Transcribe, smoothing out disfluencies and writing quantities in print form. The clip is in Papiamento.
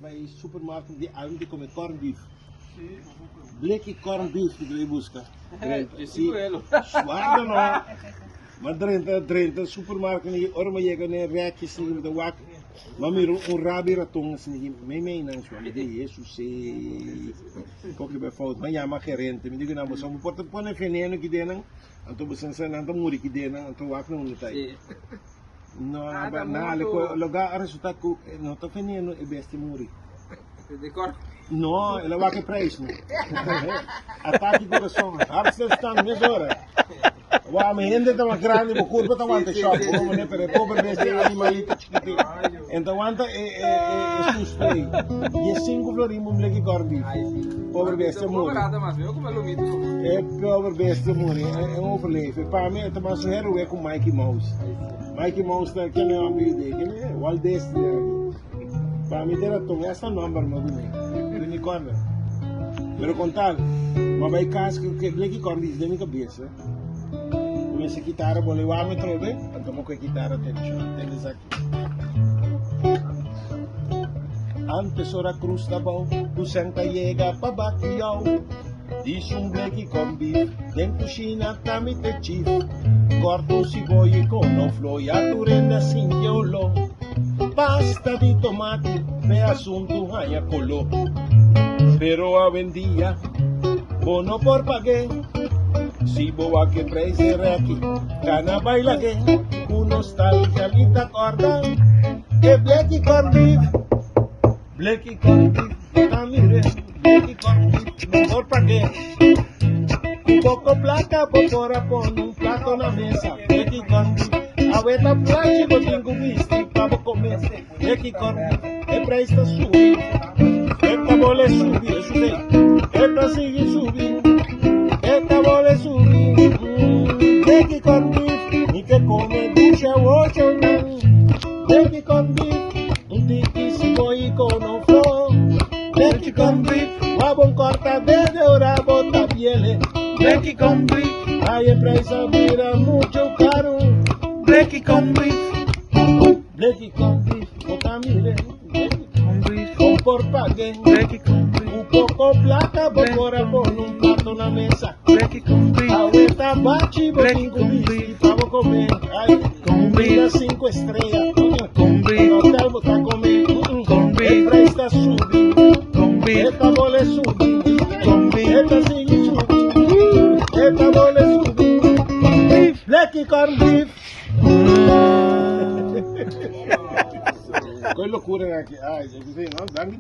bai supermarkt di algu di come corn beef. Bleki corn beef mi ta bai busca. Drenta, si, suarda no. Ma drenta, drenta supermarkt ni ora mi yega ne reki si mi ta wak, ma mira un rabi raton asina ki mei mei nan sua. Mi di Jesus e koki bai fout. Ma yama gerente, mi di ku nan boso por ta pone veneno ki den nan, anto boso sa nan ta muri ki den nan, anto wak nan unda ta ei. No, Ah, ta na ale morto. ku loga a resulta ku no ta veneno e bestia muri. De kor. No, el a wak e prijs no. Atake corazon, hartstilstand mesora. Wa mi hende ta mas grandi, bo curpa ta wanta shock, bo mane pero e pobre bestia animalito chiquitito. En ta wanta e e e e susto ei. 15 florin bo mleki corn beef. Pobre bestia muri. E pobre bestia muri, e overleef. E pa mi e ta mas un héroe ku Mikey Mouse. Mikey Mouse ta kende homber idee, kende Walt Disney. Pa mi ta raton, esta nomber no dun'é. Pero mi corda. Pero con tal, ma bai cas cu ke bleki corda den mi cabeza. Cuminsa kitara bo lewa mi trobe, anto mi coge kitara atencion, tende esaki. Antes ora cruz ta bou, cu sèn ta yega pa baki jou. Dis un bleki con beef, den cushina ta mi te chief. Corta un siboyo y konoflo, ya tur hende a sinti e oló. Pasta di tomati p'e asuntu haña koló. Pero awendia bo no por pag'é. Si bo wak e preis e rèki, kana bai lag'é. Ku nostalgia mi ta kòrda e bleki corn beef. Bleki corn beef bo ta mir'é. Bleki corn beef no por pag'é. Ku poko plaka bo por a pone un plato na mesa. Bleki corn beef awe ta plachi bo tin ku bisti pa bo kome. Bleki corn beef e prijs ta subi. E ta bole subi, e subi. E ta sigui subi. E ta bole subi. Bleki corn beef mi ke kome dusha wochonan. Bleki corn beef un tiki siboy konoflo. Bleki corn beef wa bon corta desde ora bo ta biele. Bleki con beef. Ay e prijs a bira mucho caro. Bleki con beef. Bleki corn beef bo ta mire. Con beef. Con por pague. Bleki con beef. Un poco placa bo por a pone un plato na mesa. Bleki con beef. Awe ta bachi bo tin cu bisti pa bo come. Ay, Con comida beef. cinco estrella. Con beef. Na hotel bo ta come. Con E beef. prijs ta subi. Con E beef. ta bole subi. Con E beef. ta sigui subi. E ta bole subi. Beef. Bleki corn beef. Koe locura aki. Ay, no, danki.